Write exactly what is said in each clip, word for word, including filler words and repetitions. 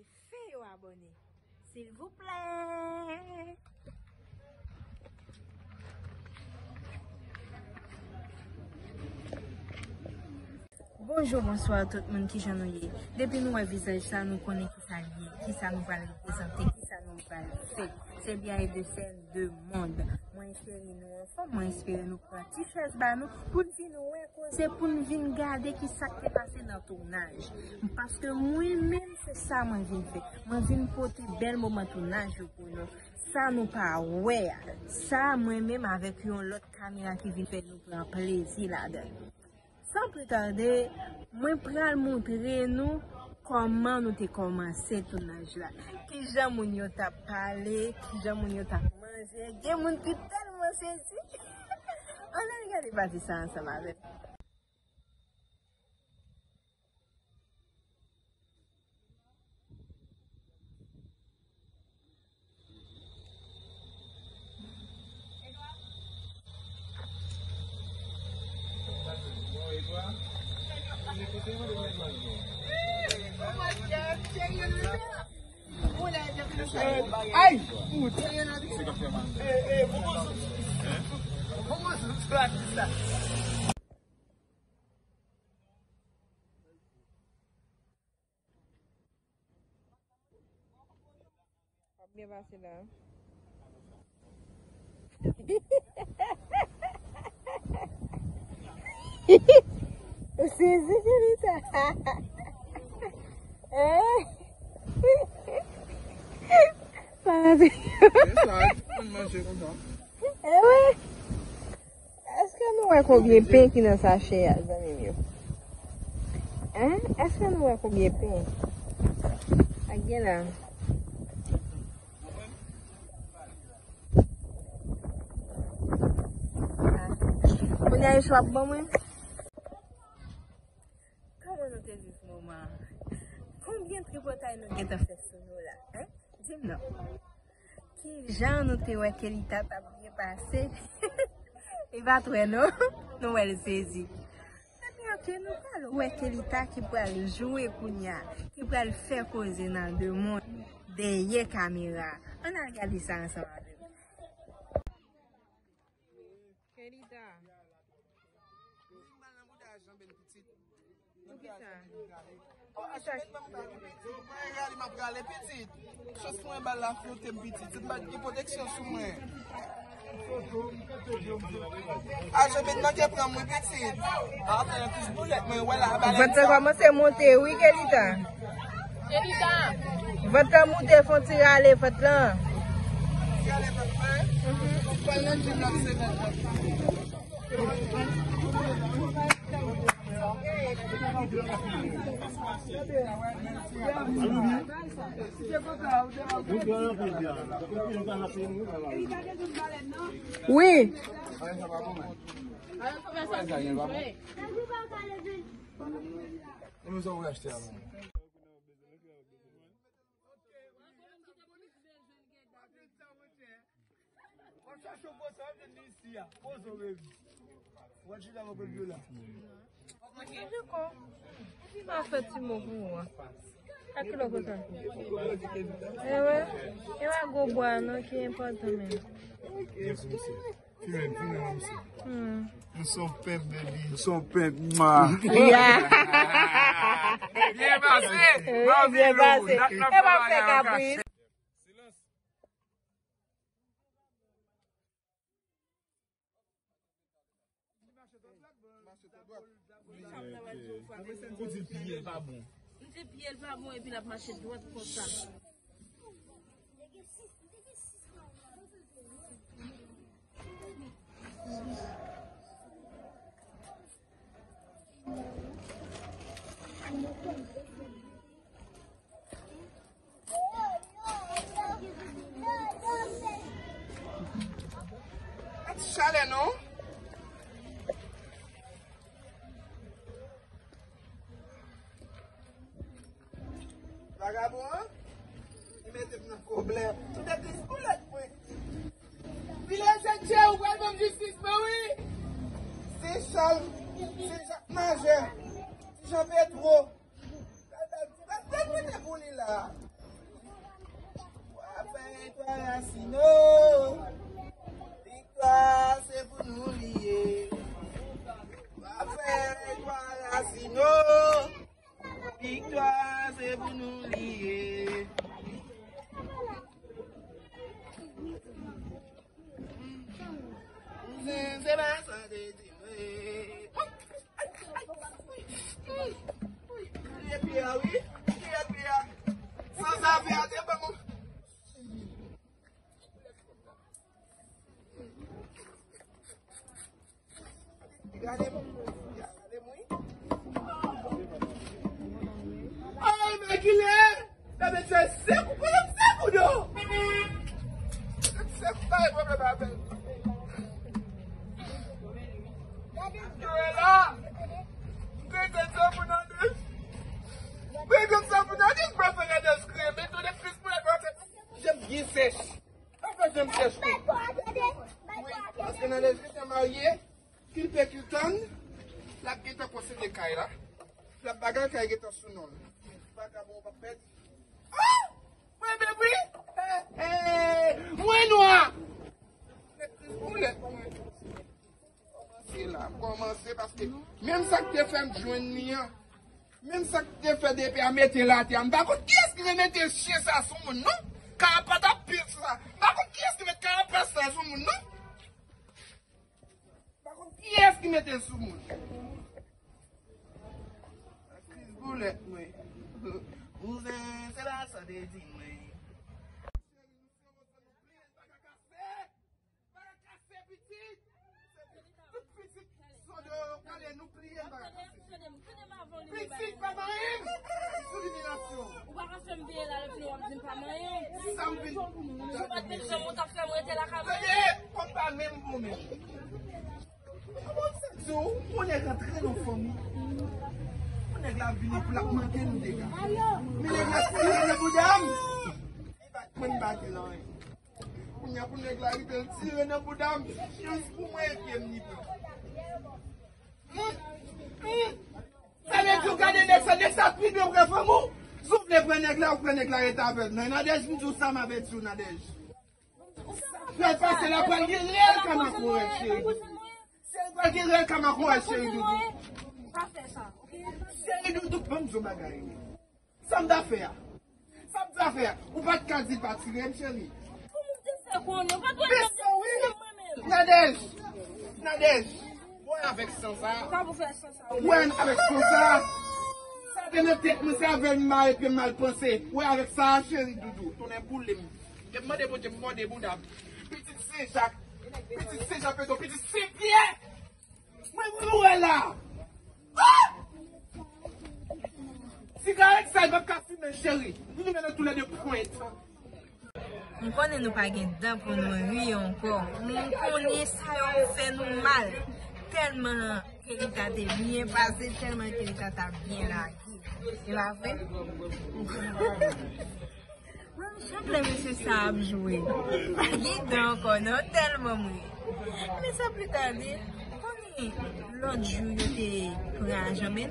Fè yo abòne, silvouplè. Bonjou, bonswa tout moun, kijan nou ye? Depi nou wè vizaj sa, nou konnen kisa l ye, kisa nou pral reprezante, kisa nou pral fè. Se byen e de sèl de mond. Mwen espere nou anfòm, mwen espere nou pran ti chèz ba nou pou n vin wè koze, pou n vin gade kisa k te pase nan tounaj. Paske mwen menm, se sa mwen vin fè. Mwen vin pote bèl moman tounaj yo pou nou. Sa nou pa wè a, sa mwen menm avèk yon lòt kamera ki vin fè nou pran plezi ladan l. San pli tade, mwen pral montre nou kòman nou te kòmanse tounaj la. Kijan moun yo t ap pale, kijan moun yo t ap manje. Gen moun ki tèlman sezi. Ann al gade pati sa ansanm avè m. Ay! W ap byen pase la. Ou sezi, Kenita? Eh? Sa nan te... E sa, tout moun manje konsa. Eh wi. Èske nou wè konbyen pen ki nan sachè a, zanmi m yo? Hein? Èske nou wè konbyen pen? Ak gen la. Kounye a, Yeshua ap ban mwen. Kòman nou te viv moman an? Konbyen tripotay nou gentan fè sou nou la? Hein? Di m non. Kijan nou te wè Kelita t ap byen pase? E pa t wè non. Nou wè l sezi. Ebyen, oke, nou pral wè Kelita ki pral jwe kounye a, ki pral fè koze nan de mond dèyè kamera. Ann al gade sa ansanm avè m. Kelita. Pou kisa? Pou kisa? Mwen rale, m ap rale pitit. Chans mwen bal la flote m pitit. Se pa gen pwoteksyon sou mwen. A, Jean-Beth manke pran mwen pitit. A, fè yon plis boulèt, mwen wè la, balèn. Vant lan kòmanse monte, wi, Kelita. Kelita. Vant lan monte, fè yon ti rale vant lan. Ti rale vant mwen. Mhm. Pral nan gym nan semèn nan. Wi. W ap chache yon poz, sa w ap jwenn li isi a. Poze w, baby. W ap chita bò kote vyola. Manje kò. Epi m a fè ti mo pou ou a. A ki lò konsa? Ewe, e pa gwo bwa non ki enpòtan menm. Yes, misye. Fimen, fimen, misye. Hmm. Nou son pimp, baby. Nou son pimp, ma. Yeah. Byen pase. Wi, byen pase. E pa fè kapris. Silans. Ou di pye l pa bon. M di pye l pa bon epi l ap mache dwat konsa. Pa ti chalè non. Vagabon an, li mete m nan pwoblèm. Tout de plis boulèt mwen. Vilaj Etche, ou pral ban m jistis mwen wi. Sechal, Sechal Majè, Jean Petro. Gad, gad, gad, gad mwen te pou li la. Parasino, viktwa se pou nou li ye. Apre Parasino, viktwa se pou nou li ye. Kouzen, se pa sa te di mwen. Li ye pye a, wi. Li ye pye a. Sanzave a te ban mwen. Gade m, gade m, wi. Ay, men kilè? Sa vle di se kou, kote se kou do? Se kou, pa gen pwoblèm avè l. Yo la. Mwen te di pou Nadège. Mwen te di pou Nadège, mwen fè Nadège kriye. Men tande plis pou Nadège. Je m byen sèch. Anfen, je m sèch wi. Wi, paske Nadège gentan marye, kilpe kiltann, l ap gentan posede kay la. L ap bagay kay gentan sou non l. Vakabon p ap pèdi. Ah! Mwen byen wi. Hey, hey, mwen nwa. Nèg Kris boulèt mwen. Kòmanse la, kòmanse paske menm sa k te fè m jwenn li an, menm sa k te fè depi a mete l atè a, m pa konn kiyès ki te mete chen sa sou moun non. Karapas ap pil sa. M pa konn kiyès ki met karapas sa sou moun non. M pa konn kiyès ki mete l sou moun. Kris boulèt mwen. Kouzen, se pa sa te di mwen. Paka kase, paka kase pitit. Tout pitit, sodo, kale, nou pliye, paka kase. Pitit, pa manyen m. Sou liminasyon. Ou pa ka fè m veye la, epi w ap di m pa manyen m. Sa m vin. Jou pa t vin janm ou t ap fè m rete lakay mwen. Tande, kòm pa menm bon menm. Kòman sa di w, yon nèg rantre nan fanmi. Yon nèg la vini pou l ap manke m dega. Men nèg la tire nan bouda m. Li bat mwen, m pa di l anyen. Kounye a pou nèg la rive l tire nan bouda m, se chans pou mwen e pye m li pran. Hum, hum. Sa vle di w gade nèg sa, nèg sa pi byen pran fanm ou. Si w vle pran nèg la, ou pran nèg la rete avè l. Nan Nadège, m di w sa m avèti w Nadège. Fè l pase la pral gen rèl Kamako wè cheri. Cheri pral gen rèl Kamako wè cheri doudou. Pa fè sa, ok? Cheri doudou, ban m di w bagay. Sa m ta fè a? Sa m ta fè a? Ou pa t ka di l pa tire m, cheri. Kòman w te fè konnen? Ou pa t wè m nan wi. Nadège! Nadège! Wè avèk san sa. Sa pou fè san sa? Wè avèk san sa. Sa te nan tèt mwen, se avè l m mare pye m al panse. Wè avèk sa, cheri doudou. Tonnè boule m. E m mande Bondye, m mòde bouda m. Pitit Sen Jak. Pitit Sen Jak, pitit Sen Pyè. Mwen, mwen, mwen wè la. Ah! Sigarèt sa, yo p ap ka fimen, cheri. Nou, nou mennen toulède pwent. M konnen nou pa gen dan pou nou ri ankò. M konnen sa yo ap fè nou mal. Tèlman Kenita te byen pase, tèlman Kenita t ap byen lage. E pa vre? Mwen, m chak lè mesye sa ap jwe. Pa gen dan ankò, non, tèlman m ri. Men san pli tade, ou konnen lòt jou yo te pran ajan Ben?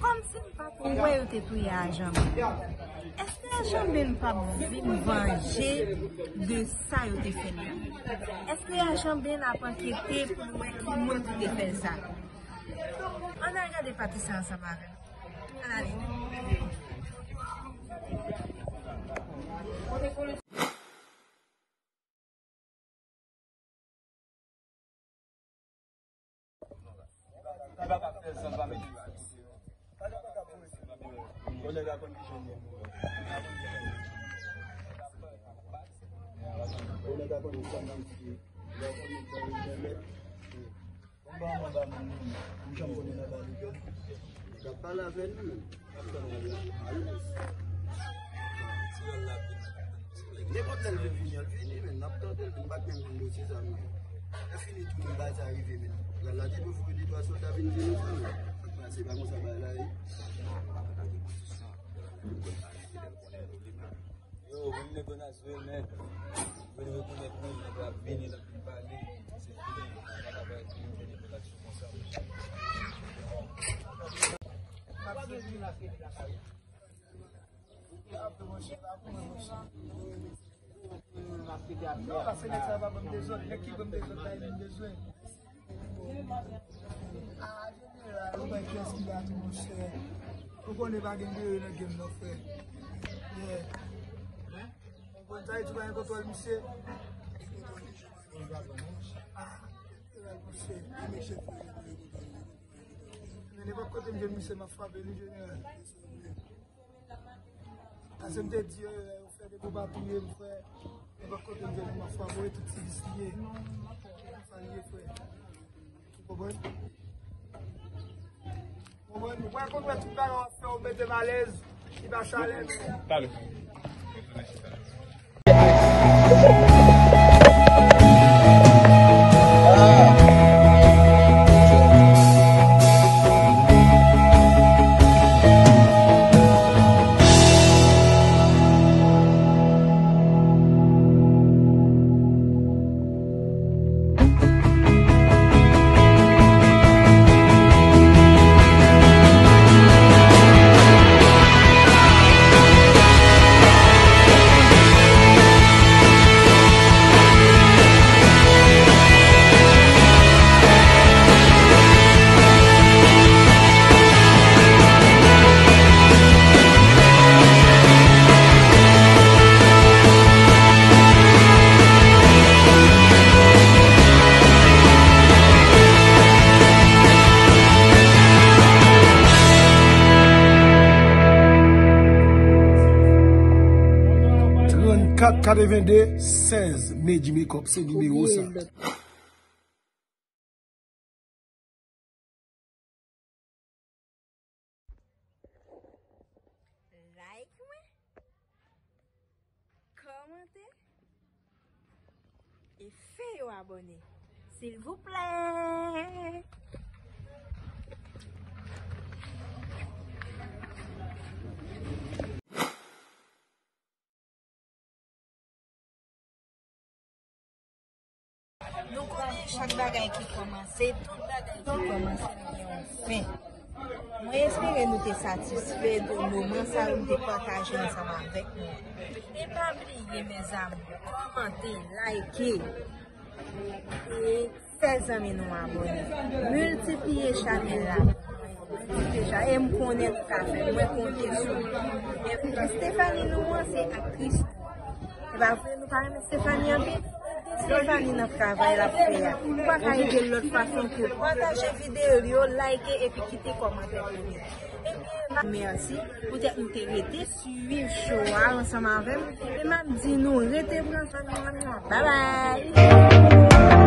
Kòmsi m pa t wè yo te touye ajan Ben. Èske ajan Ben p ap vin vanje de sa yo te fè l la? Èske ajan Ben ap ankete pou l wè ki moun ki te fè l sa? Ann al gade pati sa ansanm avè m. Ann ale. Anba, anba, anba, moun, moun, moun. Ou janm konnen nan bal ou pè? Nèg ap pale avè nou, menm. N ap tann li la. Alèz. Nenpòt lè l vle vini, l vini, men n ap tande l, men n pa t menm konn dosye sa, men. Lè fini tou, men bagay sa rive, men. Pral la, te dwe voye de twa sòlda vin jwenn nou, men. Sa k pase, pa konsa bagay la ye. Yo, vin nèg yo nan Yo, vin nèg yo nan Zwel, men. Vin rekonèt mwen, nèg la vini, l ap vin pale. Se fini, pa ka bay ti moun de relasyon konsa. M ap sezi la, se la. Ou te ap manje la pou mwen, monchè. Non, paske nèg sa yo pa ban m dezòd. Nèg ki ban m dezòd la, e li m bezwen. Ah, jeneral, ou wè kiyès ki la tou, monchè. Ou konnen pa gen deri nan game non, frè. Yeah. Ou konn sa, e tou pa gen kontwòl, misye. Ah, jeneral, monchè. Men nenpòt kote m jwenn misye, m ap frape li, jeneral. Paske m te di yo, yo fè de bon pa touye m, frè. Nenpòt kote m jwenn m ap frape, tout ti vis li ye. Sa li ye, frè. Ou konprann? Ou konprann? Ou pral konprann tout bagay w ap fè, ou mete m alèz, li pa chalè, men. Talè. Trannkat katrevende sèz, Medji Makeup, se nimewo sa. Like mwen, kòmante e fè yo abòne, silvouplè. Nou konnen chak bagay ki kòmanse, tout bagay ki kòmanse, li gen yon fen. Mwen espere nou te satisfè de moman sa yo m te pataje ansanm avèk nou. E pa bliye, mezanmi, kòmante, like, e fè zanmi nou abòne. Miltipliye chanèl la. Miltipliye chanèl. E m konnen nou ka fè l. Mwen konte sou nou. E Stephanie nou an, se aktris nou an. E pa vre, nou pa renmen Stephanie anpil? Ede Stephanie nan travay l ap fè a. Ou pa ka ede l lòt fason ke pataje videyo l yo, like epi kite kòmantè pou li. Ebyen, mèsi poutèt nou te rete swiv show a ansanm avè m. E m ap di nou, rete branche. Bye bye!